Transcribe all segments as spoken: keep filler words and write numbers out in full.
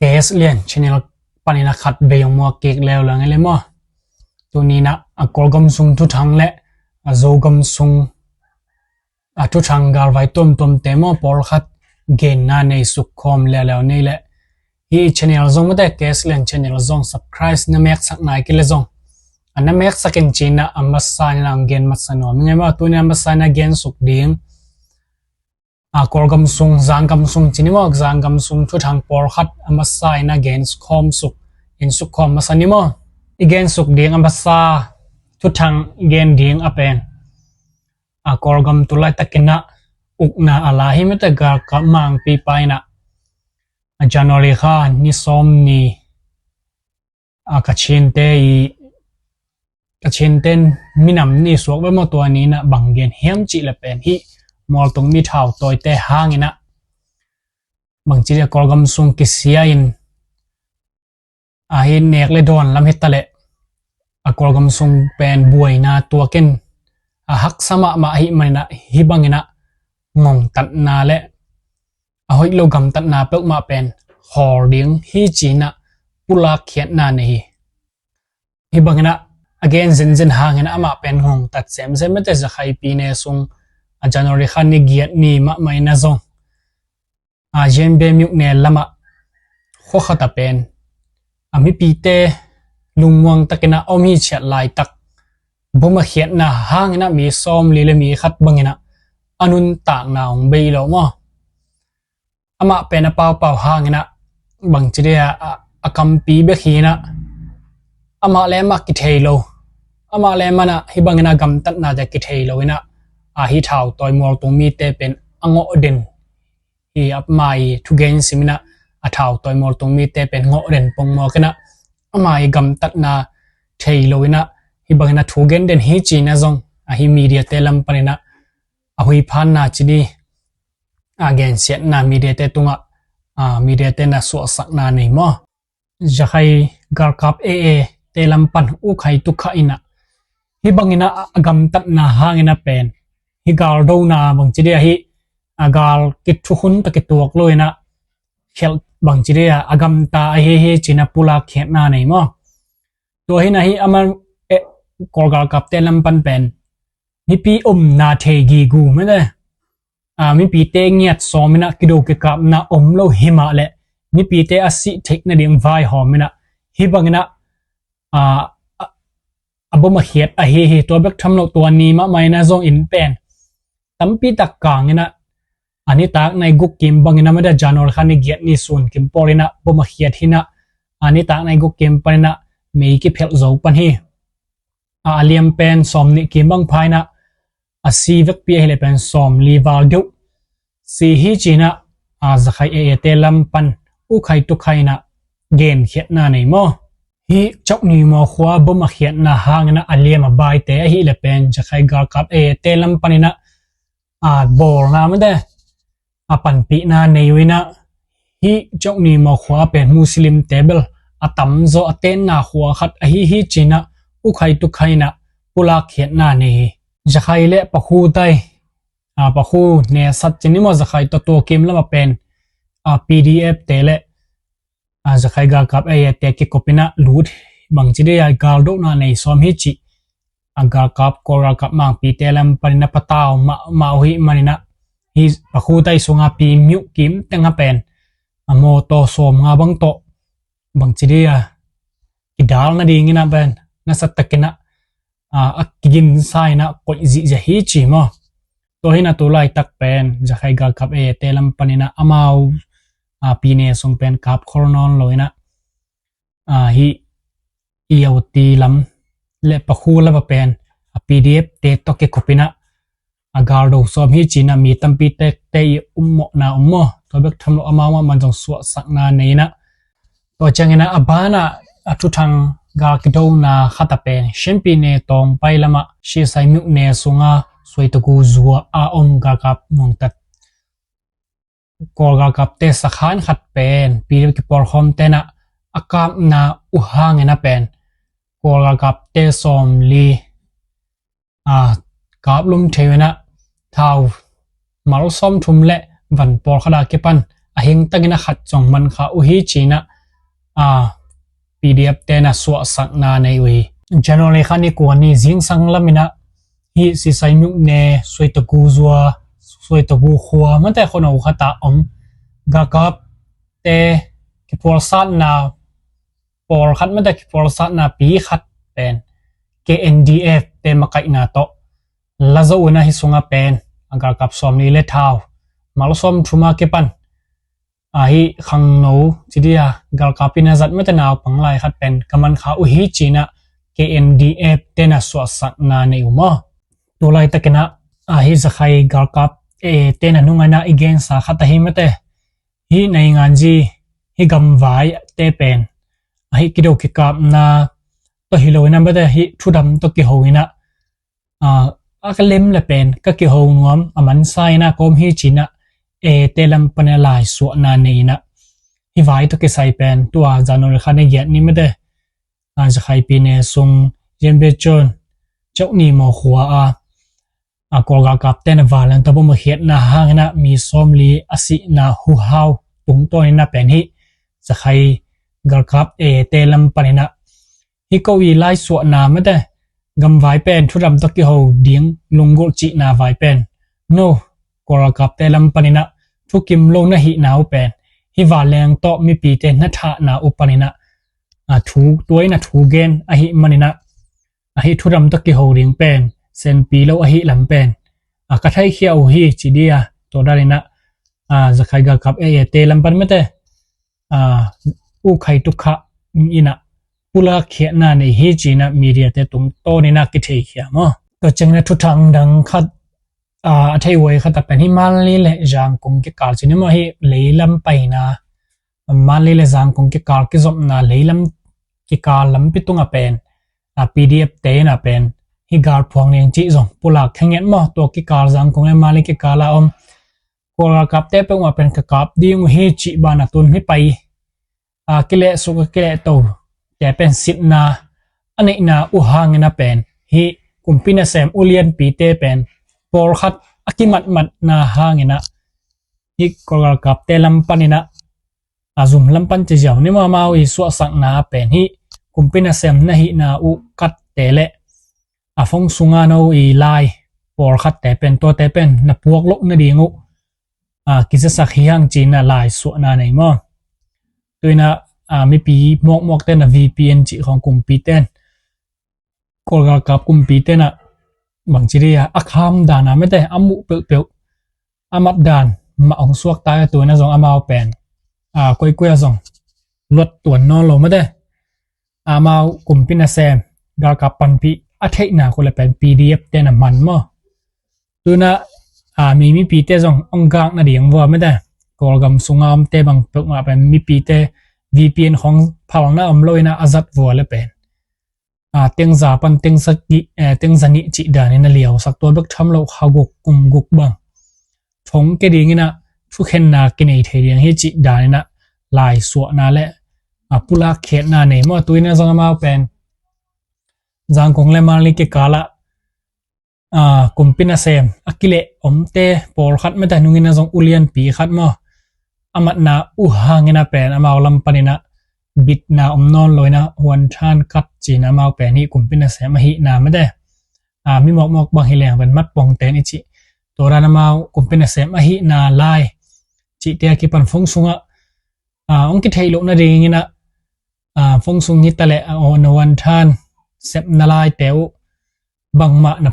K S Lian channel panin a khat vei hong muak kik leuleu ing ei le maw. Tuni in a Kawlgam sung thuthang le a Zogam sung a thuthang galvai tuamtuamte maw pawlkhat genna nei suk khawm leuleu ni ei le. Hih channel zong mate, K S Lian channel zong subscribe na meksak nai kei le zong, a na meksak in ci-in a masa in a hong gen masa nuam ing ei maw. Tuni a masa in a gen suk ding a Kawlgam sung, Zanggam sung ci ni maw, Zanggam sung thuthang pawlkhat a masa in a gen khawm suk, en suk khawm masa ni maw. I gen suk ding a masa thuthang i gen ding a pen a Kawlgam tu laitakin a ukna a la hi mate, galkap mangpipa in a January kha ni sawm ni a Kachinte i, Kachinte in minam ni suak bek maw, tua ni in a bang gen hiam cih le pen hih mualtung mi thautawite hangin a bangci dia Kawlgam sung kisia in a hih nek le dawn lam hi ta leh a Kawlgam sung pen buaina tuak in a haksa mahmah ahih manin a hih bangin a ngongtatna le a hoih lo gamtatna peuhmah pen hawl ding hi ci-in a pulak khiatna nei hi. Hih bangin a a gen zenzen hangin a amah pen ngongtat semsem mate. Zakhai pyine sung a January kha ni giat ni mahmah in a zong a Yen Bem Myuk ne lamah khua khat a pen a mipite lungmuang takin a om hi ciat laitak bom a khiatna hangin a mi sawmli le mi khat bangin a a nuntakna hong bei lo maw. Amah pen a paupau hangin a bangci dia a, a kampi bek hi in a amah le amah kithei lo, amah le amah in a hih bangin a gamtatnate kithei lo in a, a hih thautawi mualtung mite pen a ngawh den hi. Amah i thugen sim in a, a thautawi mualtung mite pen ngawh den pongmawk in a, amah i gamtatna thei lo in a hih bangin a thugen den hi ci-in a zong a hih mediate lam panin a a huiphanna ci ni a gensiatna mediate tungah a mediate in a suahsakna nei maw. Zakhai galkap A A te lam pan U Khai Tu Khai in a hih bangin a a gamtatna hangin a pen hih galdona bangci dia hih a gal kithukhun tawh kituak lo in a khelh bangci dia a gamta ahi hi ci-in a pulak khiatna nei maw. Tua hi in a hih amah e Kawl galkapte lam pan pen mipi omna thei gigu mete. A, mipite ngiat sawm in a kido kikapna om lo hi mah leh mipite a sih theih nading vaihawm in a hih bangin a, a, a, a bom a khiat ahi hi. Tua bek tham lo tua ni mahmah in a zong inn pen tampi tak kang in a, a nitak nai guk kim bangin a mete January kha ni giat ni sun kim pawl in a bom a khiat hi in a, a nitak nai guk kim pan in a mei kiphelh zo pan hi. A, a liam pen sawm nih kim bang pha in a, a si vekpi ahih leh pen sawmli val deuh si hi ci-in a, a, Zakhai A A te lam pan U Khai Tu Khai in a genkhiatna nei maw. Hih Chokni Maw khua bom a khiatna hangin a a liam a baite ahih leh pen Zakhai galkap A A te lam panin a, a, bawlna mete a panpihna nei uh in a, hih Chokni Maw khua pen Muslimte bel a tamzaw a tenna khua khat ahi hi ci-in a U Khai Tu Khai in a pulak khiatna nei hi. Zakhai le Pakhu tai, a, Pakhu ne sat ci ni maw, Zakhai tawh tua kim lam a pen, a, P D F te le, a, Zakhai galkap A A te kikop in a lut bangci dia galdona nei sawm hi ci. A galkap, Kawl galkap mangpite lam panin a patau mahmah uh hih manin a hih Pakhu tai sunga Pi Myuk kim teng a pen a mawtaw sawm nga bang tawh bangci dia kidal nadingin a pen nasa takin a, a, a kiginsa in a koih zihziah hi ci maw. Tua hi in a tu laitak pen Zakhai galkap A A te lam panin a amau, a, pyine sung pen kap khol nawn lo in a, a, hih Iauti lam le Pakhu lam a pen a P D F te tawh kikop in a, a galdo sawm hi ci-in a mi tampi tekte i ummawhna om maw. Tua bek tham lo amau mahmah zong suahsakna nei in a, tua ciangin a a banah a thuthang gal kidona khat a pen Shan pyine Tawngpai lamah Shisai Myuk ne sunga Suaitaku zua a om galkap nungtat Kawl galkapte sakhan khat pen P D F kipawlkhawmte in a a kapna uh hangin a pen Kawl galkapte sawmli, a, kaplum thei uh in a thau mal sawmthum le van pawlkhat a kipan a hingtangin a khat zong man kha uh hi ci-in ah, a, P D F te in ah suahsakna nei uh hi. January kha ni kua ni zingsang lamin ah hih Sisai myone Suaitagu zua, Suaitagu khua mate khuano khat ah om galkapte kiphualsatna pawlkhat mate kiphualsatna pi khat pen K N D F te makaihna tawh la zo uh in ah hih sungah pen a galkap sawmli le thau, malsawm thum a kipan a, hih khangno ci dih a, galkap in a zat mate naupang lai khat pen ka man kha uh hi ci-in ah K N D F te in ah suahsakna nei uh maw. Tu laitakin ah, a, hih Rakhine galkap, e, te in ah nungah in ah i gensa khat ahi mate. Hih nainganzi, hih gamvaite pen a, hih kido kikapna tawh hi lo in ah mate, hih thudam tawh kiho in ah, a, a ka lem le pen ka kiho nuam a mansa in ah ka om hi ci-in ah, e, te lam panin ah laisuahna nei in ah, hih vai tawh kisai pen tua January kha ni giat ni mate, a, Rakhine pyine sung Yinpyejana Chawkni maw khua a, a, Kawl galkapte in ah vanleng tawh bomb a khiatna hangin ah mi sawmli a sihna huhau tungtawn in ah pen hih Rakhine galkap, e, te lam panin ah hih ko i laisuahna mate, gamvai pen thudam tawh kiho ding lunggulh cihna vai pen, no, Kawl galkapte lam panin ah thukim lo na hihna uh pen hih vanleng tawh mipite na thahna uh panin ah, a, thu, tua in ah thu gen ahih manin ah, a, hih thudam tawh kiho ding pen senpi lo ahih lam pen, a, ka theikhia uh hi ci dih a, tua dan in ah, a, Rakhine galkap, e, te lam pan mate, a, U Khai Thu Kha in ah pulak khiatna nei hi ci-in ah media te tungtawn in ah kitheikhia maw. Tua ciangin ah thuthang dang khat, a, a thei huai khat a pen hih Mandalay le Zangkong kikal ci ni maw, hih leilam paina, Mandalay le Zangkong kikal kizopna leilam kikal lampi tungah pen, a, P D F te in ah pen hih gal phuang ding cih zong pulak khia ngiat maw. Tua kikal Zangkong le Mandalay kikal a om Kawl galkapte peuhmah pen ka kap ding uh hi cih banah tun hih pai, a, kilehsuk a kilehto te pen sitna a neihna uh hangin ah pen hih kumpi nasem ulianpite pen pawlkhat a kimatmatna hangin ah hih Kawl galkapte lam panin ah, a, zum lam pan ci ziau ni maw, amau i suahsakna pen hih kumpi nasem na hihna uh katte le a phone sunga no i lai pawlkhatte pen tuate pen na puak loh nading uh, a, kizasak hi hang ci-in ah laisuahna nei maw. Tu-in ah, a, mipi mawkmawkte in ah V P N cih khawng kumpite in, Kawl galkap kumpite in ah bangci dih a, a kham dan a mate a muh peuhpeuh a mat dan mah hong suakta a, tu-in ah zong amau pen, a, koikoi ah zong luat tuan nawn lo mate. Amau kumpi nasem galkap panpih a theihna uh le pen P D F te in ah man maw. Tu-in ah, a, mi mipite zong hong gak nading vua mate, Kawlgam sunga omte bang peuhmah pen mipite V P N khawng phalna om lo in ah a zat vua le pen, a, tengza pan tengza nih, eh, tengza nih cih danin a liausak, tua bek tham lo kha guk kum guk bang thong ke dingin ah thukhenna kinei thei ding hi cih danin ah laisuahna le, a, pulak khiatna nei maw. Tu-in ah zong amau pen Zangkong le Mandalay kikal ah, a, kumpi nasem a kileh omte pawlkhat mate, nungin ah zong ulianpi khat maw, a matna uh hangin ah pen amau lam panin ah bitna om nawn lo in ah huanthan khat ci-in ah amau pen hih kumpi nasem ahihna mate, a, mi mawkmawk bang hi leng pen mat pongten i cih, tua dan amau kumpi nasem ahihna lai cihte a kipan phone sungah, a, hong kitheih loh nadingin ah, a, phone sung hi ta leh, a, na huanthan sepna laite uh bangmah na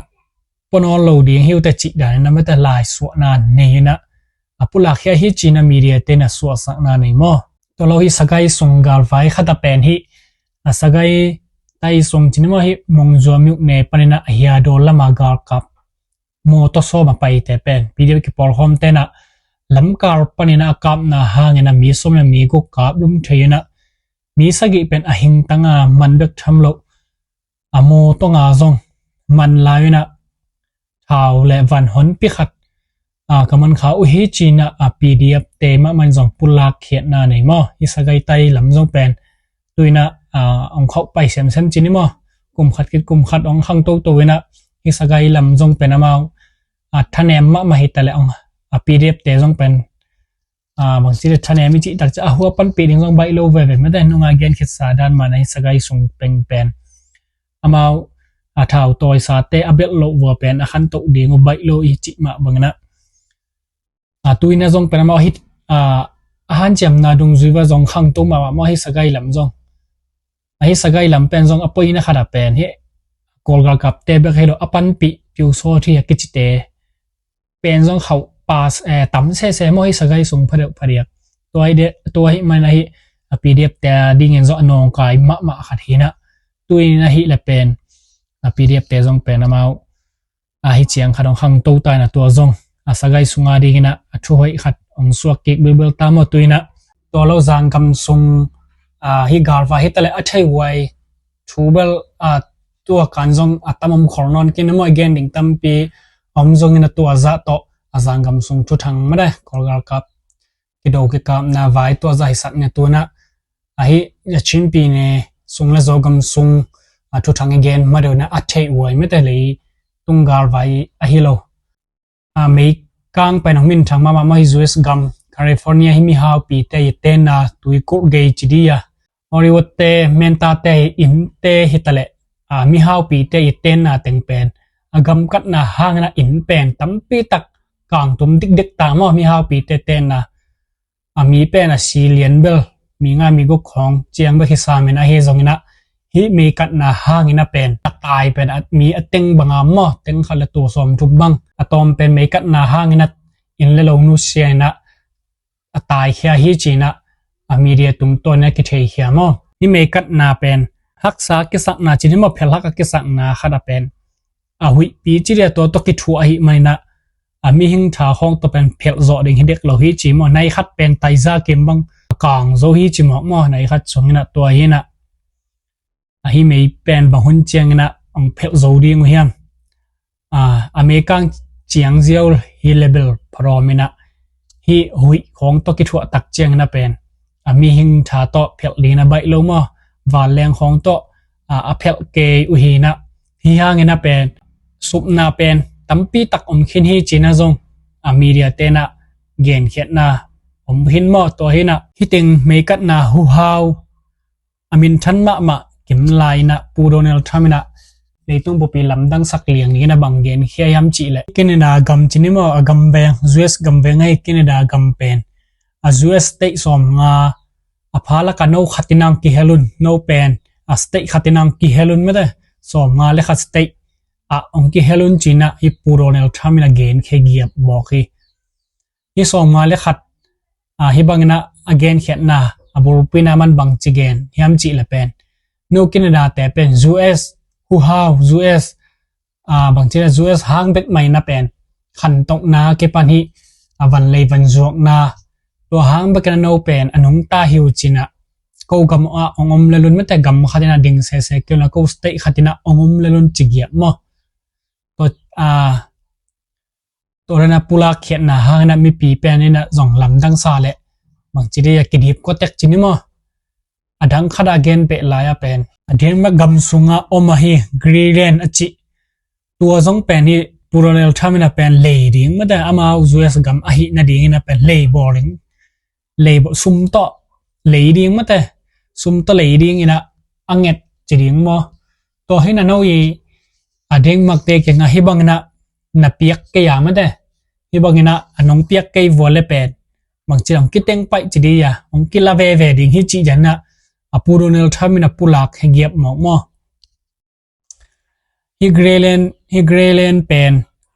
pua nawn lo ding hi uh teh cih danin ah mate laisuahna nei in ah, a, pulak khia hi ci-in ah media te in ah suahsakna nei maw. Tua lo hih Sagaing sung galvai khat a pen hih, a, Sagaing tai sung ci ni maw, hih Mongzua myone panin ah Hia Daw lam a galkap mawtaw sawm a paite pen P D F kipawlkhawmte in ah lamkal panin ah a kapna hangin ah mi sawm le mi guk kap lum thei in ah mi sagih pen a hingtang a man bek tham lo, a mawtaw nga zong man lai in ah thau le van honpi khat, a, ka man kha uh hi ci-in ah, a, P D F te mahmah in zong pulak khiatna nei maw. Hih Sagaing tai lam zong pen tu-in ah, a, hong khauh pai semsem ci ni maw. Kum khat khit kum khat hong khang toto in ah hih Sagaing lam zong pen amau, a, thanem mahmah hi ta leh hong, a, P D F te zong pen a, bangci le thanem i cih tak ciang a hu a panpih ding zong baih lo veve mate, nunga gen khitsa dan man ahi sagai sung peng pen amau a thau tawisate a belh loh vua pen a khantoh ding uh baih lo i cih mah bangin ah, a, tu-in ah zong pen amau ahi, a, a hanciamna dungzui va zong khangto mahmah maw ahi sagai lam zong. Ahi sagai lam pen zong a poina khat a pen hi Kawl galkapte bek hi lo a panpih piusaw thi a kicite pen zong khauh pas, eh, tam sese maw ahi sagai sung phadeuh phadiak. Tua hi de, tua hi man ahi a P D F te a dingin zong a nawngkai mahmah khat hi na. Tu-in ahi le pen a P D F te zong pen amau ahi ciang khat hong khangto ta in ah tua zong a sagai sunga dingin ah a thu hoih khat hong suak kik bilbil ta maw tu-in ah. Tua lo zanggam sung, a, hi galvai hi taleh a thei huai thu bel, a, tua kan zong a tam om khol nawn kei na maw, i gen ding tampi om zongin ah tua zah tawh a zanggam sung thuthang mate Kawl galkap kido kikapna vai tua zah hisak na tu-in ah ahi a Chinpi ne sung le Zogam sung a thuthang i gen mah deuh na a thei huai mate leitung galvai ahi lo. A, meikang pen hong minthang mahmah maw hi U S gam California hi mihaupite i tenna tuikulh gei ci di a, Hollywood te, menta te, innte hi taleh, a, mihaupite i tenna teng pen a gamkatna hangin ah inn pen tampi tak kangtum dikdik ta maw, mihaupite tenna. A mi pen a si lian bel mi nga mi guk khawng ciang bek hi sam in ahi zongin ah hih meikatna hangin ah pen a tai pen a mi a teng banga maw, teng khat le tul sawmthum bang a tawm pen meikatna hangin ah inn le lo nusia in ah a taikhia hi ci-in ah a media tungtawn in ah kitheikhia maw. Hih meikatna pen haksa kisakna ci ni maw, phelhak a kisakna khat a pen a huihpi ci dia tua tawh kithuah ahih manin ah a mihing tha khawng tawh pen phelh zawh ding hi dek lo hi ci maw. Nai khat pen taiza kim bang a kang zo hi ci mawk maw, nai khat sungin ah tua hi in ah ahi mei pen bang hun ciangin ah hong phelh zo ding uh hiam. A, a meikang ciang ziau hi le bel pharawm in ah hih huih khawng tawh kithuah tak ciangin ah pen a mihing tha tawh phelh dingin ah baih lo maw, vanleng khawng tawh, a, a phelh kei uh hi in ah. Hih hangin ah pen supna pen tampi tak om khin hi ci-in ah zong a media te in ah genkhiatna om khin maw. Tua hi in ah hih teng meikatna huhau a minthan mahmah kim lai in ah Pu Donald Trump in ah leitung bupi lamdang sak liang dingin ah bang genkhia hiam cih leh Canada gam ci ni maw, a gam veng, U S gam veng ahi Canada gam pen a U S state sawmnga a pha lak ah no khat in ah hong kihel un, no pen a state khat in ah hong kihel un mate, sawmnga le khat state ah hong kihel un ci-in ah hih Pu Donald Trump in ah genkhia giap bawk hi. Hih sawmnga le khat, a, hih bangin ah a genkhiatna a bulphuhna man bangci gen hiam cih leh pen no Canada te pen U S huhau, U S, a, bangci leh U S hang bek mah in ah pen khantohna kipan hih a van lei van zuakna tua hang bekin ah no pen a nungta hi uh ci-in ah ko gam ah hong om lel un mate, gam khat in ah ding sese kei un ah ko state khat in ah hong om lel un ci giap maw. Tua, a, tua dan a pulak khiatna hangin ah mipi pen in ah zong lamdang sa leh bangci dih a kidip kua tek ci ni maw. A dang khat a gen peh lai a pen a Denmark gam sungah om ahi Greenland a cih tua zong pen hi Pu Donald Trump in ah pen lei ding mate, amau U S gam ahih nadingin ah pen lei bawl ding, lei bawl, sum tawh lei ding mate, sum tawh lei dingin ah a nget ci ding maw. Tua hi in ah no i a Denmark te kiangah hih bangin ah na piak kei a mate, hih bangin ah a nong piak kei vua le pen bangci hong kiteng paih ci dih a, hong kila veve ding hi cih dan ah a Pu Donald Trump in ah pulak hi giap mawk maw. Hih Greenland, hih Greenland pen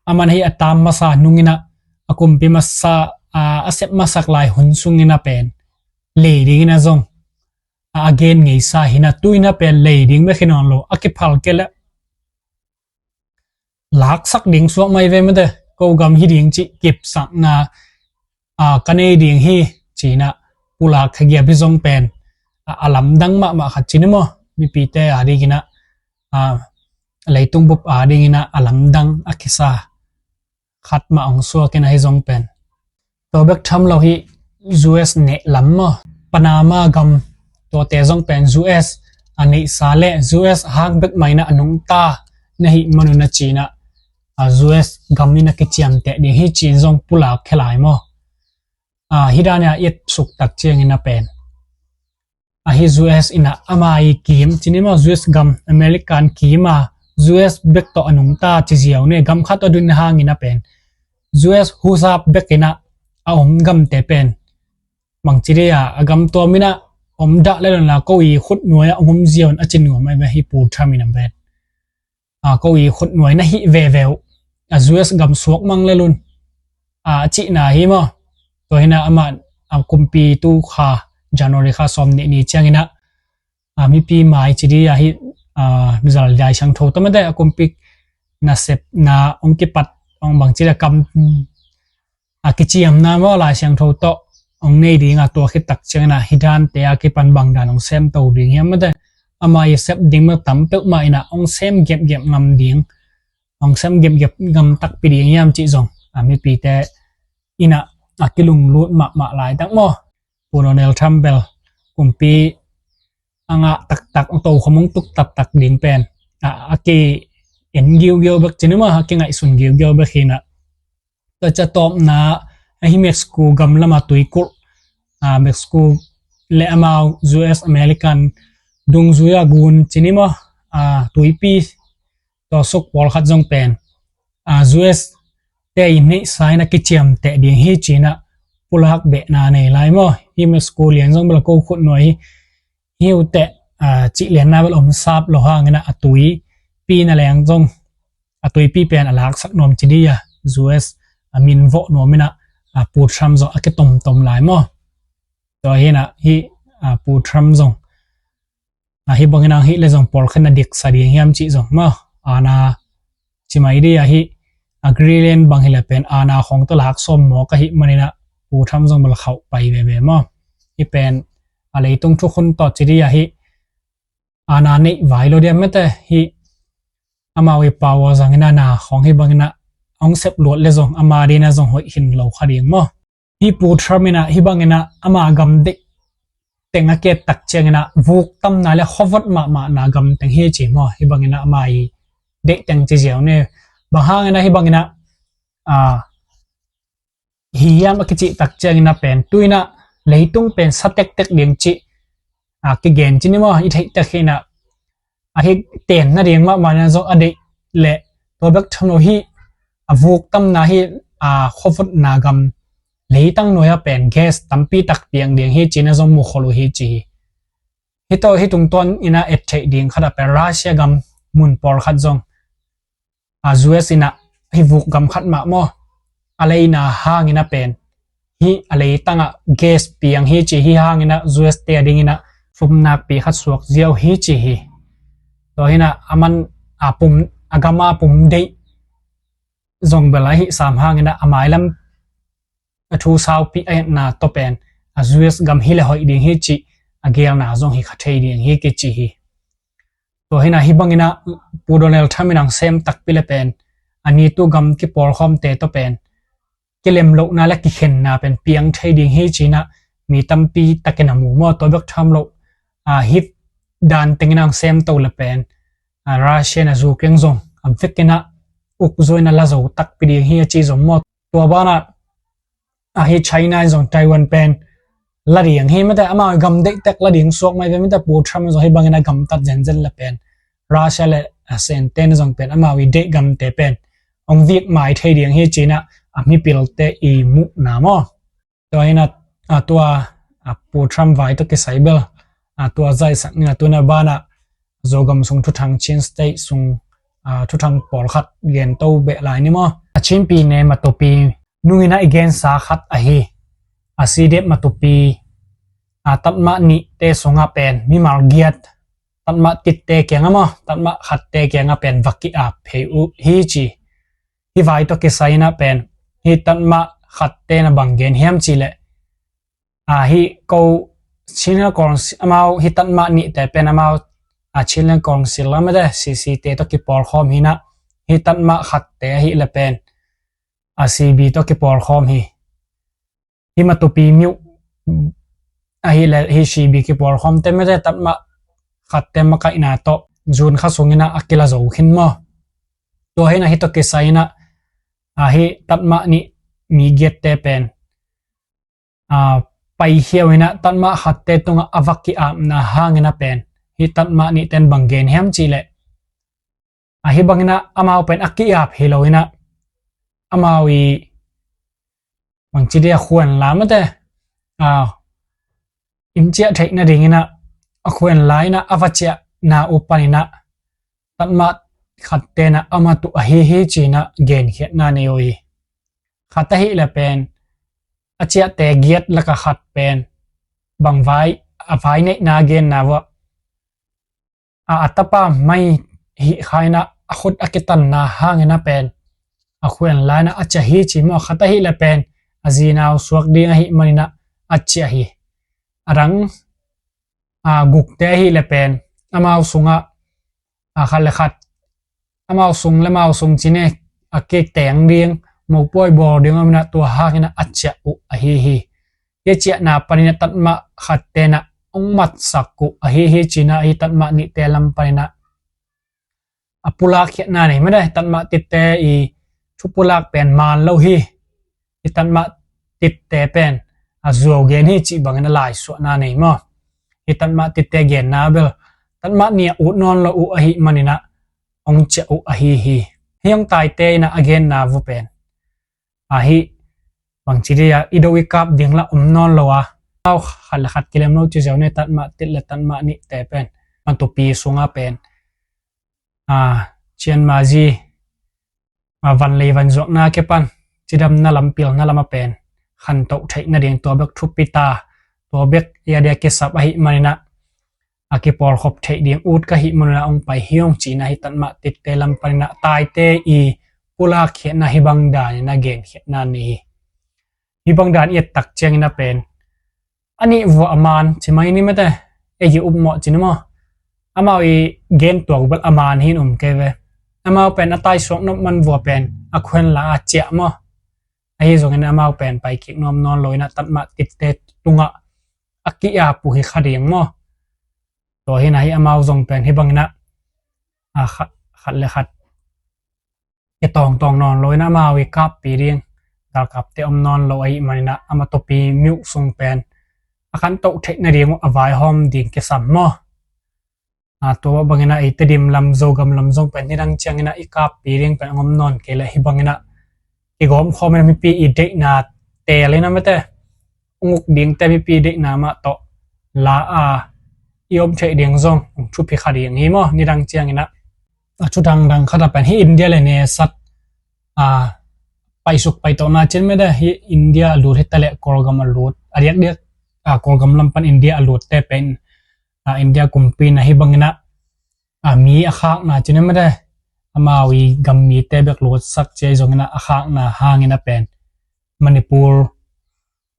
aman hih a tam masa nungin ah a kumpi masa, a, a sep masak lai hun sungin ah pen lei dingin ah zong a, a gen ngeisa hi in ah tu-in ah pen lei ding bek hi nawn lo, a kiphal kei leh laksak ding suak mai ve mate, ko gam hi ding cih kipsakna, a, ka nei ding hi ci-in ah pulak hi giap hi zong pen a, a lamdang mahmah khat ci ni maw. Mipite a dingin ah, a, leitung bup a dingin ah a lamdang a kisa khat mah hong suak in ah hi zong pen. Tua bek tham lo hi U S neh lam maw, Panama gam tuate zong pen U S a neihsa le U S hang bek mah in ah a nungta na hih manun a ci-in ah a U S gam in ah kiciamteh ding hi ci-in zong pulak khia lai maw. Hih dan a i et suk tak ciangin a pen, ahi U S in a ama i kim cih ni maw, U S gam, American kim a, U S bek tawh a nungta ci ziau ne, gam khat a dun hangin a pen U S husap bek in a a om gamte pen, bangci dih a, a gam tuam in a om dah le lon la, ko i khut nuai a om ziau in a ci nuam a, hih Pu Trump in a pen, ko i khut nuai na hih veve uh, a U S gam suak mang le lun, a cihna hi maw. Tua hi in a amah, a kumpi tu kha, January kha sawm nih ni ciangin a, mipi mai ci dih a, hih mizal Lai Siangtho tawh mate, a kumpi nasepna hong kipat, hong bangci dih a kam, a kiciamna maw, Lai Siangtho tawh hong nei ding a, tua khit tak ciangin a hih dante a kipan bang dan hong semto ding hiam mate, ama i sep ding mah tam peuhmah in a hong sem giapgiap ngam ding, hong sem giapgiap ngam takpi ding hiam cih zong a mipite in a, a kilunglut mahmah laitak maw. Pu Donald Trump bel kumpi a ngah taktak, a tokhom hong tuk taktak ding pen a, a ki-en giugiau bek ci ni maw, a kingaihsun giugiau bek hi in a. Tua ciang tawpna, ahi Mexico gam lam a tuikulh, Mexico le amau U S American dungzui a gun ci ni maw, tuipi tawh suk pawlkhat zong pen U S te i neihsa in a kiciamteh ding hi ci in a pulak behna nei lai maw. Hih Mexico lian zong bel ko khut nuai hi, hi uh teh, cih lianna bel om sap lo hangin a, a tuipi na leng zong, a tuipi pen a laksak nuam ci dih a, U S a min vawh nuam in a, Pu Trump zong a kitomtom lai maw. Tua hi in a hih Pu Trump zong, hih bangin a hih le zong pawlkhat na diksa ding hiam cih zong maw. Aana ci mai dih a, hih a Greenland bang hi le pen aana khawng tawh lak sawm mawk ahih manin a, Pu Trump zong bel khauh pai veve maw. Hih pen a leitung thukhun tawh ci dih a, hih aana neih vai lo dih a mate, hih amau i power zangin aana khawng hih bangin a hong sep luat le zong ama ding a zong hoih khin lo kha ding maw. Hih Pu Trump in a hih bangin a ama gam deih teng a ki-et tak ciangin a vuk tamna le khuavot mahmahna gam teng hi ci maw. Hih bangin a ama i deih teng ci ziau ne. Bang hangin a hih bangin a hi hiam a kicih tak ciangin a pen, tu in a leitung pen sa tektek ding cih a kigen ci ni maw. I theih tek hi in a, ahi tenna ding mahmah in a zong a deih le, tua bek tham lo, hih a vuk tamna, hih a khuavotna gam leitang nuai a pen gas tampi tak piang ding hi ci in a zong mukhol uh hi ci hi. Hih tawh hih tungtawn in a et theih ding khat a pen Russia gam mun pawlkhat zong a U S in a hih vuk gam khat mah maw, a leina hangin a pen, hih a leitang a gas piang hi ci hi hangin a U S te a dingin a sum nakpi khat suak ziau hi ci hi. Tua hi in a aman a pum, a gam a pum deih zong bel a hih sam hangin a, a mailam a thu saupi a etna tawh pen a U S gam hi le hoih ding hi cih a geelna zong hi kha thei ding hi kici hi. Tua hi in a hih bangin a Pu Donald Trump in a hong sem takpi le pen a nitu gam kipawlkhawmte tawh pen kilem lohna le kikhenna pen piang thei ding hi ci in a mi tampi takin a mu maw. Tua bek tham lo, a hih dan tengin a hong semto le pen a Russia in a Ukraine zong a vekin a uk zo in a la zo takpi ding hi a ci zong maw. Tua banah ahi China in zong Taiwan pen la ding hi mate, amau gam deih tek la ding suak mai ve mate. Pu Trump in zong hih bangin a gamtat zenzen le pen Russia le a Sente in zong pen amau i deih gamte pen hong vik mai thei ding hi ci in a, a mipilte i muhna maw. Tua hi in a, a tua, a Pu Trump vai tawh kisai bel a tua zaisak ni a, tu in a banah Zogam sung thuthang, Chin State sung a thuthang pawlkhat gento beh lai ni maw. A Chin pi ne matupi nungin a i gensa khat ahi a Sidet matupi a tatmah nihte sungah pen mimal giat, tatmah titte kiangah maw, tatmah khatte kiangah pen va ki-ap phei uh hi ci. Hih vai tawh kisai in a pen hih tatmah khatte in a bang gen hiam cih leh, a hih ko Chinland Council, amau hih tatmah nihte pen amau a Chinland Council lam mate, C C te tawh kipawlkhawm hi in a, hih tatmah khatte ahih le pen a C B tawh kipawlkhawm hi. Hih matupi miuh ahih le hih C B kipawlkhawmte mate tatmah khatte makaihna tawh June kha sungin a a kila zo khin maw. Tua hi in a hih tawh kisai in a, a hih tatmah nih mi giatte pen a, paikhia uh inah tatmah khatte tungah a va ki-apna hangin a pen hih tatmah nihte in bang gen hiam cih leh, a, hih bangin ah amau pen a ki-ap hi lo inah amau i bangci dia khuanla mate, a, in ciah theih nadingin ah a khuanla inah a va ciahna uh panin ah tatmah khatte in ah a mat uh ahi hi ci-in ah genkhiatna nei uh hi. Khat ahih leh pen a ciahte giat lakah khat pen bang vai, a vai neihna genna uh ah, a, a tapa mai hih kha inah a khut a kitanna hangin a pen a khuanla inah a ciah hi ci maw. Khat ahih leh pen a zinau suak ding ahih manin ah a ciah hi. A dang, a, gukte ahih leh pen amau sungah, a, khat le khat amau sung le amau sung ci-in a kiteng ding, mopuai bawl ding om inah tua hangin ah a ciah uh ahi hi. Hih ciahna panin ah tatmah khatte in ah hong matsak uh ahi hi ci-in ah hih tatmah nihte lam panin ah a pulak khiatna nei mate. Tatmah titte i thu pulak pen maan lo hi. Hih tatmah titte pen a zuau gen hi cih bangin a laisuahna nei maw. Hih tatmah titte genna bel tatmah nih a ut nawn lo uh ahih manin ah hong ciah uh ahi hi. Hih hong taite inah a genna uh pen, a, hih bangci dia i do i kap ding lah om nawn lo a, amau khat le khat kilem lo ci ziau ni. Tatmah tit le tatmah nihte pen a tupi sungah pen, a, cianmazi, a, vanlei vanzuakna kipan cidamna lam, pilna lamah pen khantoh theih nading tua bek thupi ta, tua bek i a dia kisap ahih manin ah a kipawlkhop theih ding ut ka hih manin ah hong pai hi ung ci-in ah hih tatmah titte lam panin ah taite i pulak khiatna hih bang danin ah genkhiatna nei hi. Hih bang dan i et tak ciangin a pen a nih vua a maan ci mai ni mate. Ei i upmawh ci ni maw. Amau i gen tuak bel a maan hi in um kei ve. Amau pen a taisuak nop man vua pen a khuanla a ciah maw. Ahi zongin amau pen paikik nuam nawn lo inah tatmah titte tungah a ki-ap uh hi kha ding maw. Tua hi inah hih amau zong pen hih bangin ah, a, khat, khat le khat kitawngtawng nawn lo inah amau i kappi ding galkapte om nawn lo ahih manin ah a matupi miuh sung pen a khantoh theih nading uh a vaihawm ding kisam maw. A, tua bangin ah ei Tedim lam, Zogam lam zong pen nidang ciangin ah i kappi ding pen hong om nawn kei leh hih bangin ah i gawmkhawm inah mipi i deihna teel inah mate, hong uk dingte mipi deihna mah tawh la a i om theih ding zong hong thupi kha ding hi maw. Nidang ciangin ah a, thuthang dang khat a pen hih India le nesat, a, paisuk paitawhna ci-in mate, hih India a lut hi ta leh Kawlgam a lut, a diakdiak, a, Kawlgam lam pan India a lutte pen, a, India kumpi in ah hih bangin ah, a, mi a khakna ci-in mate, amau i gam mite bek lutsak ci-in zongin ah a khakna hangin a pen Manipur,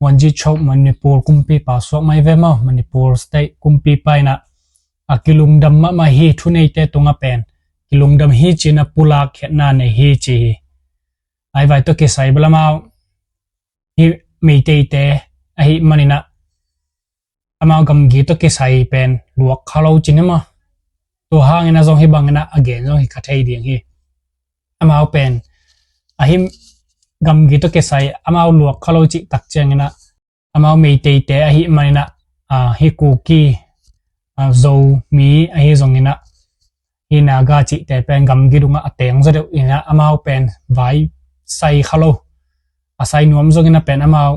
Wangchuck, Manipur kumpipa suak mai ve maw, Manipur state kumpipa in ah a kilungdam mahmah hi, thuneite tungah pen kilungdam hi ci-in ah pulak khiatna nei hi ci hi. Ahi vai tawh kisai bel amau hih Meiteite ahih manin ah amau gamgi tawh kisai pen luak kha lo ci ni maw. Tua hangin ah zong hih bangin ah a gen zong hi kha thei ding hi. Amau pen a hih gamgi tawh kisai amau luak kha lo cih tak ciangin ah amau Meiteite ahih manin ah, a, hih Kuki, a, Zomi ahi zongin ah hih Naga cihte pen gamgi dungah a teng zaw deuh in ah amau pen vai sai kha lo. A sai nuam zongin ah pen amau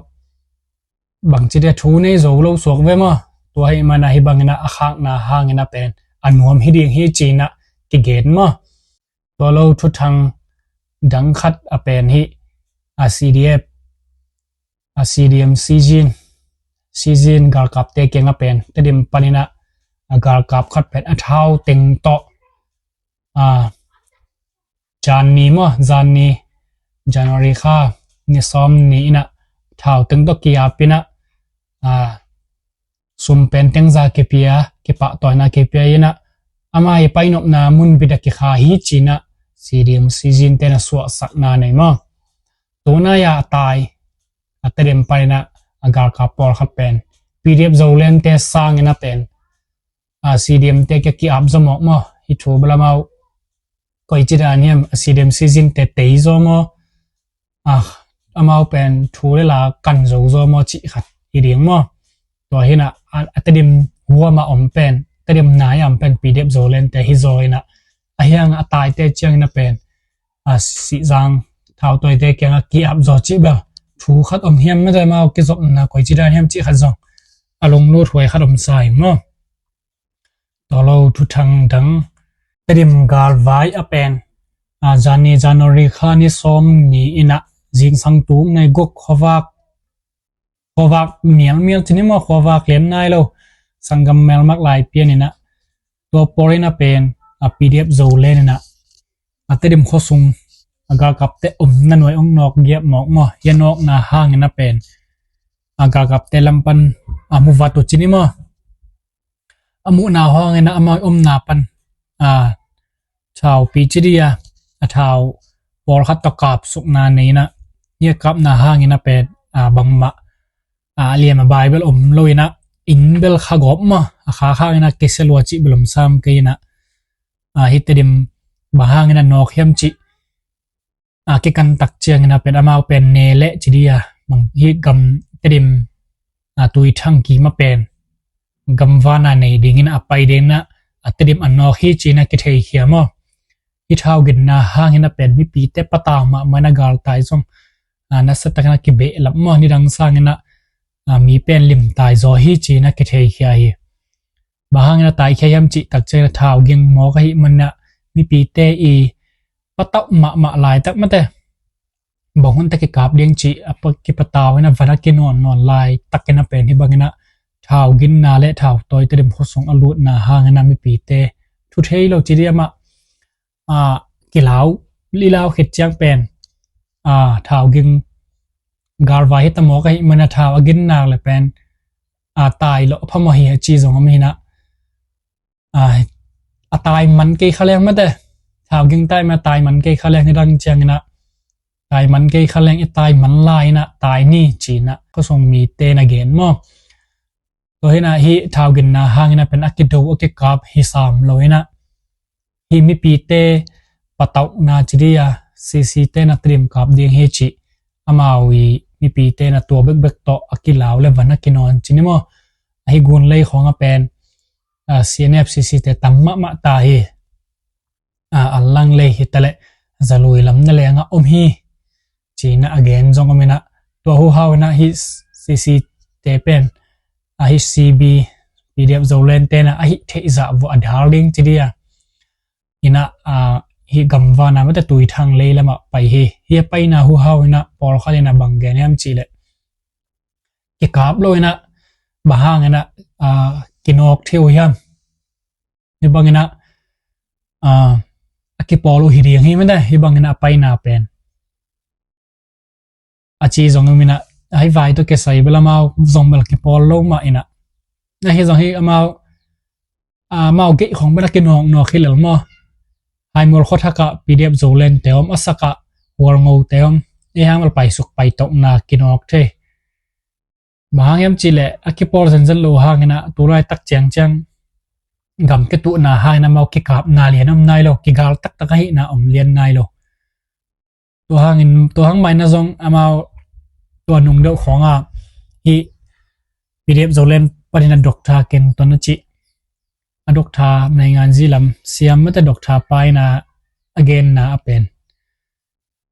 bangci dia thu nei zo lo suak ve maw. Tua ahih manin ah hih bangin ah a khakna hangin ah pen a nuam hi ding hi ci-in ah kigen maw. Tua lo thuthang dang khat a pen hih, a, C D F, a, C D M Sizin, Sizin galkapte kiangah pen Tedim panin ah a galkap khat pen a thau teng tawh, a, zan ni maw, zan ni, January kha ni sawm ni in ah thau teng tawh ki-ap in ah, a, sum pen teng za kipia, kipahtawina kipia in ah, ama i painopna mun bit ah kikha hi ci-in ah C D M Sizin te in a suahsakna nei maw. Tunai-a a tai, a Tedim panin ah a galkap pawlkhat pen P D F Zolandte sangin ah pen, a, C D M te kia ki-ap zaw mawk maw. Hih thu bel amau koici dan hiam, a, C D M Sizin te tei zaw maw, a, amau pen thu le la kan zo zaw maw cih khat hi ding maw. Tua hi in ah, a, a Tedim huam a om pen, Tedim nai a om pen P D F Zoland te hi zaw in ah, a hiang a taite ciang in ah pen, a Sihzang thautawite kiangah ki-ap zaw cih bel thu khat om hiam, mate, amau kizopna koi ci dan hiam cih khat zong a lunglut huai khat om sa hi maw. Tua lo thuthang dang, Tedim galvai a pen, a, zani January kha ni sawm ni in ah zingsang tuk nai guk khuavak, khuavak mialmial ci ni maw, khuavak lian nai lo, sanggam melmak lai pian in ah, tua pawl in ah pen, a, P D F Zoland in ah, a Tedim khuasung a galkapte omna nuai ong nawk giap mawk maw. Hia nawkna hangin ah pen, a galkapte lam pan a mu vat uh ci ni maw. A muhna hangin ah amau omna pan, a, thaupi ci dia, a thau pawlkhat tawh kapsukna nei in ah, hia kapna hangin ah pen, a, bangmah, a, liam a bai bel om lo in ah, inn bel kha gawp maw, a kha khak in ah kisia lua cih bel om sam kei in ah, a, hih Tedim bang hangin ah nawk hiam cih, a, kikan tak ciangin ah pen amau pen ne leh ci dia, bang hih gam Tedim, a, Tuithang kim a pen gamvana nei dingin a pai dingin ah, a Tedim a nawk hi ci in ah kitheikhia maw. Hih thauginna hangin ah pen mipite patau mahmah in ah galtai zong, a, nasa takin ah kibehlap maw, nidang sangin ah, a, mi pen limtai zaw hi ci in ah kitheikhia hi. Bang hangin a taikhia hiam cih tak ciangin a thauging mawk ahih manin ah mipite i patauh mahmah laitak, mate, bang hun teh kikap ding cih a pa, kipatau in a van a kinawn nawn laitakin a pen hih bangin a thauginna le thautawi Tedim khuasung a lutna hangin a mipite thu thei lo ci diam ah, a, kilau, i lau khit ciang pen, a, thauging galvai hi ta mawk ahih manin a thau a gin nak le pen, a, tai lo a phamawh hi a ci zong om hi in a, a, a tai man kei kha leng, mate, thauging tai man, a tai man kei kha leng, nidang ciangin a tai man kei kha leng, i tai man lai in a tai ni ci in a khuasung mite na gen maw. Tua hi in a hih thauginna hangin a pen a kido a kikap hi sam lo in a, hih mipite patauhna ci ding a, CC te na Tedim kap ding hi cih amau i mipite na tua bekbek tawh a kilau le van a kinawn ci ni maw. A hih Gunlei khawng a pen, a, CNF CC te tam mahmah ta hi. A, Anlang lei hi ta leh Zalui lam na leng a om hi ci in a a gen zong om in a, tua huhau in a hih CC te pen, a, hih CB, PDF Zoland te na a hih theih zah vuah a dal ding ci ding a, in a, a, hih gamvana mate Tuithang lei lamah pai hi. Hih a paina huhau in a pawlkhat in a bang gen hiam cih leh, kikap lo in a, bang hang in a, a, kinawk thei uh hiam? Hih bangin a, a, a kipawl uh hi ding hi, mate, hih bangin a paina pen a ci zong om in a, a hih vai tawh kisai bel amau zong bel kipawl lo mah in a, a hih zong hi amau, a, amau geih khawng bel a kinawknawk hi lel maw. Haimual khuathak ah PDF Zoland te om, a sak ah Hualngo te om, ei hang bel paisuk paitokna kinawk thei. Bang hang hiam cih leh a kipawl zenzen lo hangin a, tu laitak ciangciang gam kituhna hangin amau kikapna lian om nai lo, kigal taktak ahihna om lian nai lo. Tua hangin, tua hang mah in a zong amau tua nung deuh khawng a hih PDF Zoland panin a Doctor Ken Tuan a cih, a Doctor Nainganzi lam siam mate Doctor pa in a a genna a pen,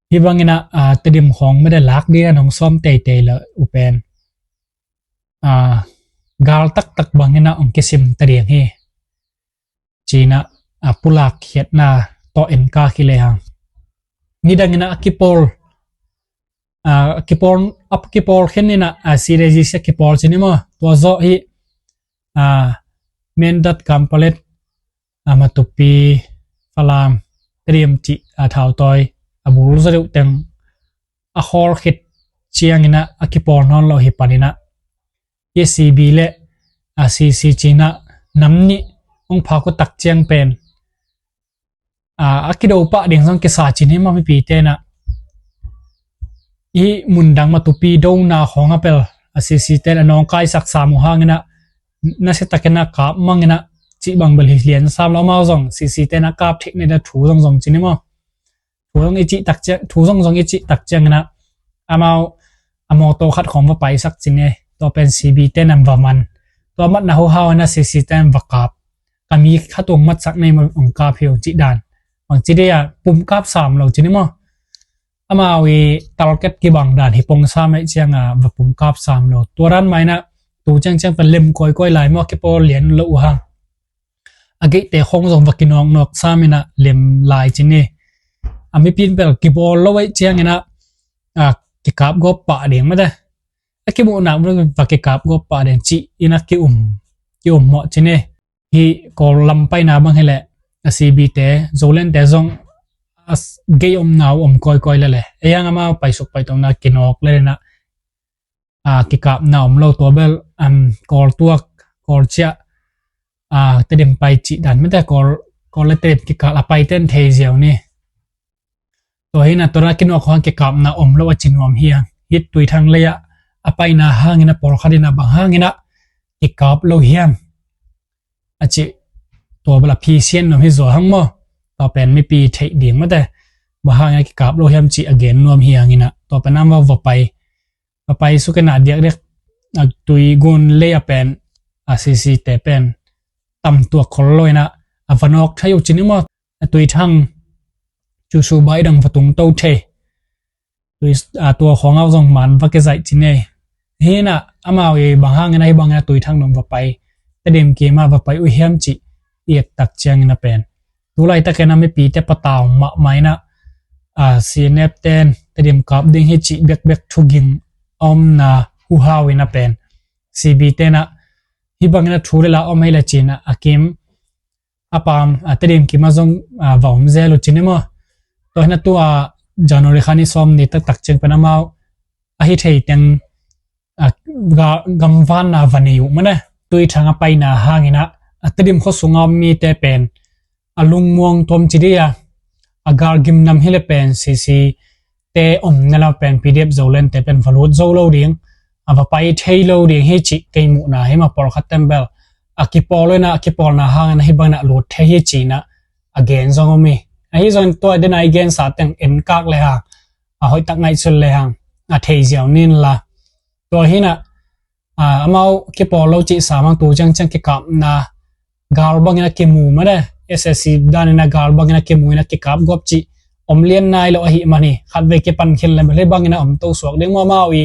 hih bangin a, a, Tedim khawng mate lak ding a nong sawm teitei lo uh pen, a, gal taktak bangin a hong kisim ta ding hi ci in a, a, pulak khiatna tawh en ka khi le hang, nidangin a kipawl, a, kipawl, a kipawl khen in a, a, CDGC a kipawl ci ni maw. Tua zawh hi, a, Mindat, Kanpetlet, a, Matupi, Falam, Tedim cih, a, thautawi a bul zaw deuh teng a khawl khit ciangin a, a kipawl nawn lo hi panin a, hih CB le, a, CC ci in a nam nih hong phak uh tak ciang pen, a, a kido pah ding zong kisa ci ni maw mipite na. Hih mundang Matupi dona khawng a pel, a, CC te na nawngkaisak sam uh hangin a, nasia takin a kap mangin a cih bang bel hi lian sam lo, amau zong CC te na kap theih na thu zong zong ci ni maw. Thu zong i cih tak ciang, thu zong zong i cih tak ciangin a, amau a mawtaw khat khawng va paisak ci ni. Tua pen C B te nam va man. Tua matna huhau na C C te nam va kap. Ka mi khat ung matsak nei ma ung kap hi ung cih dan. Bang ci dia pum kap sam lo ci ni maw. Amau i target kibang dan hi pong sam ei cianga va pum kap sam lo. Tua dan maina tu ciangciang pen lem koikoi lai maw kipawl lian lo uh hang. A geihte khong zong va kinawknawk sam ina lem lai ci ni. A mipin bel kibawl lo ei ciangina a kikap gawp pah ding mate. A kimuh nak mun va kikap gawp pah ding ci ina ki um ki um mawh ci ni. Hi Kawl lam paina bang hileh a C B te Zoland te zong a gei omna uh om koikoi lele. Ei hang amau paisuk paitongna kinawk lelena a kikapna om lo tua bel Kawl tuak Kawl ciah a Tedim pai cih dan mate Kawl Kawl le Tedim kikal a pai ten thei ziau ni. Tua hina tua na kinawk hang kikapna om lo a ci nuam hi hang. Hih Tuithang lei ah a paina hangina pawlkhat ina bang hangina kikap lo hiam a cih tua bel a phisian nuam hi zaw hang maw. Tua pen mipi theih ding mate bang hangina kikap lo hiam cih a gen nuam hi hangina tua pen amau va pai va pai sukena diakdiak a Tuigun lei a pen a C C te pen tam tuak khol lo ina a va nawk thei uh ci ni maw. A Tuithang cu su bai dang va tung to thei. Tui a tua khawng au zong man va kizaih ci nei. Hina amau i bang hangina hi bangina Tuithang dong va pai Tedim kima va pai uh hiam cih i et tak ciangina pen. Tu laitakina mipite patau mahmah ina a C N F ten Tedim kap ding hi cih bekbek thuging a omna huhau ina pen. C B tena hi bangina thu le la om hei le cina a kim a pam a Tedim kima zong va om zel uh cini maw. Tua hina tua January kha ni sawm ni taktak ciang pen amau a hi thei teng gamvanna va nei uh mane. Tuithang a paina hangina a Tedim khuasunga om mite pen a lungmuang tuam ci dia a galgim nam hile pen C C te omna lau pen P D F Zoland te pen va lut zo lo ding a va pai thei lo ding hi cih kei muhna hi ma pawlkhat tembel a kipawl ina a kipawlna hangina hi bangina lut thei hi cina a gen zong om hi. Ahi zong tua dena i gensa teng en kak le hang a hoihtak ngaihsun le hang a thei ziau nin la. Tua hina amau kipawl lo cih samang tu ciangciang kikapna gal bangina kimu mane S S C danina gal bangina kimu ina kikap gop cih om lian nai lo ahi mani khatvei kipan khin le male bangina om to suak ding maw amau i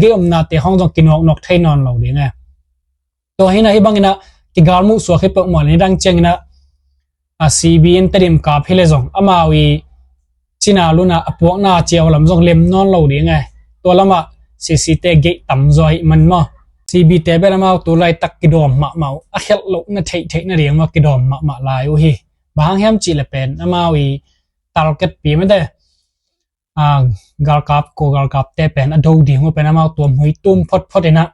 gei omnate hong zong kinawknawk thei nawn lo ding e. Tua hina hi bangina kigal muh suak hi peuhmah le nidang ciangina a C B in Tedim kap hile zong amau i cina luna a puakna ciau lam zong lem nawn lo ding e. Tua lama C C te geih tam zaw hi man maw. C B te bel amau tu laitak kidawm mahmah uh a khelh loh na theihtheih na ding maw kidawm mahmah lai uh hi. Bang hang hiam cih le pen amau i target pi mate a galkap ko galkap te pen a do ding uh pen amau tua mui tum photphot ina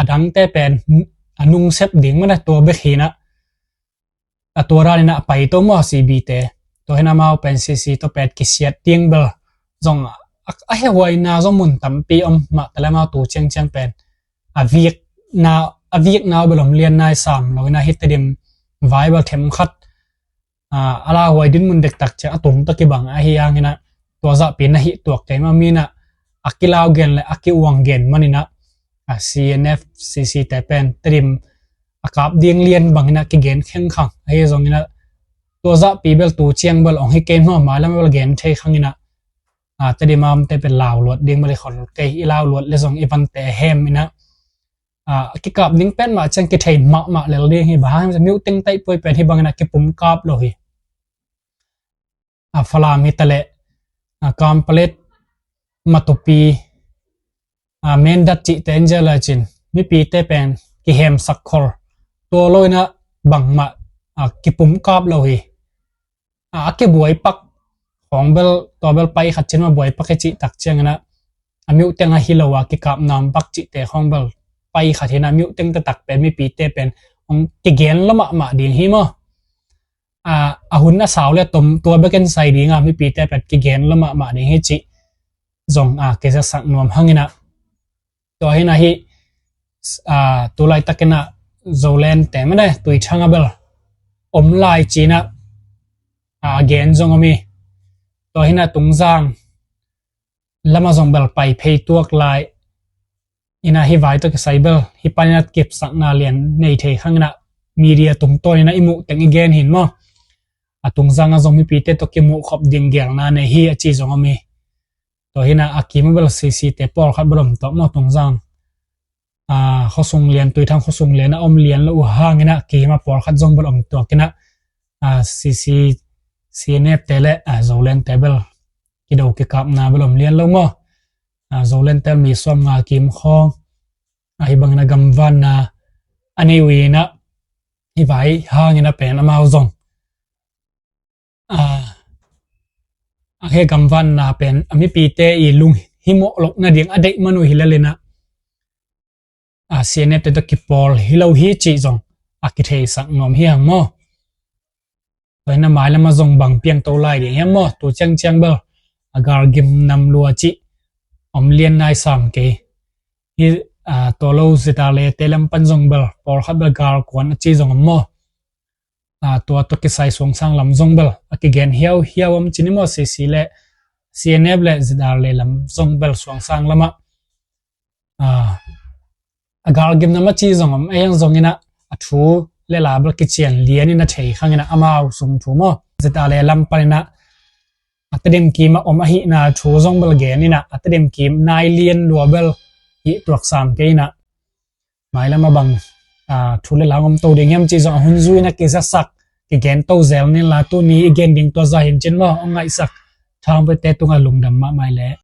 a dangte pen a nungsep ding mate tua bek hina a tua dan ina a pai to maw C B te. Tua hina amau pen C C to pen kisiat ding bel zong a hehuaina zong mun tampi om mah tale amau tu ciangciang pen a vikna a vikna bel om lian nai sam lo ina hi Tedim vai bel them khat a lauhuai dinmun dektak ciang a tung to kibang ahi hangina tua zahpi na hih tuak keima mina a kilau gen le a kiuang gen manina a C N F C C te pen Tedim a kap ding lian bangina kigen khengkhang ahi zongina tua zahpi bel tu ciang bel ong hi keima mai lam bel gen thei khangina a Tedim a omte pen lau luat ding bel i khol kei i lau luat le zong i vante hem ina a kikap ding pen mah ciang kithei mahmah lel ding hi bang hang miuteng taih puai pen hi bangina kipum kap lo hi. A Falam hi tale a Kampalet Matupi a Mendat cihte en zia lai cin mipite pen kihemsak khol tua lo ina bangmah a kipum kap lo hi. A kibuai pak khawng bel tua bel pai khat cin ma buai pak hi cih tak ciangina a miuteng a hi lo a kikap nam pak cihte khawng bel pai khat hina miuteng taktak pen mipite pen hong kigen lo mahmah ding hi maw. A hun a sau le tom tua bekin sai dinga mipite pen kigen lo mahmah ding hi cih zong a kizasak nuam hangina. Tua hina hi tu laitakina Zoland te mane Tuithang a bel om lai cina a gen zong om hi. Tua hina Tungzang lama zong bel pai phei tuak lai Ina hih vai tawh kisai bel hih panin a kipsakna lian nei thei khang ina media tungtawn ina i muh teng i gen hin maw. A tungzang a zong mipite tawh kimuh khop ding gelna nei hi a ci zong om hi. Tua hina a kim a bel C C te pawlkhat bel om tuak maw tungzang. A, khuasung lian, Tuithang khuasung lian a om lian lo uh hang ina a kim a pawlkhat zong bel om tuak ina, a, C C, C N F te le, a, Zoland te bel kido kikapna bel om lian lo maw. A, Zoland te mi sawm nga kim khawng. A, hih bangin a gamvanna a nei uh ina hih vai hang ina pen amau zong. A, a he gamvanna pen a mipite i lung himawh loh nading a deih man uh hi lel ina, a, C N F te tawh kipawl hi lo hi cih zong a kitheisak nuam hi hang maw. Tua hina mailam a zong bang piangto lai ding hiam maw. Tu ciangciang bel a galgim nam lua cih om lian nai sam kei. Hih, a, tua lo zeta le te lam pan zong bel pawlkhat bel galkuan a ci zong om maw. A, tua tawh kisai suangsang lam zong bel a kigen hiauhiau om ci ni maw, C C le C N F le zeta le lam zong bel suangsang lamah, a, a galgim nam a ci zong om ei ang zong ina a thu le la bel kician lian ina thei khang ina amau sung thu maw. Zeta le lam pan ina a Tedim kim a om ahihna thu zong bel gen ina a Tedim kim nai lian lua bel hih tuak sam kei ina mailam a bang, a, thu le la om to ding hiam cih zong a hun zui ina kizasak kigen to zel nin la tuni i gen ding tua zah hin cin maw. Hong ngaihsak thangpete tungah lungdam mahmah le.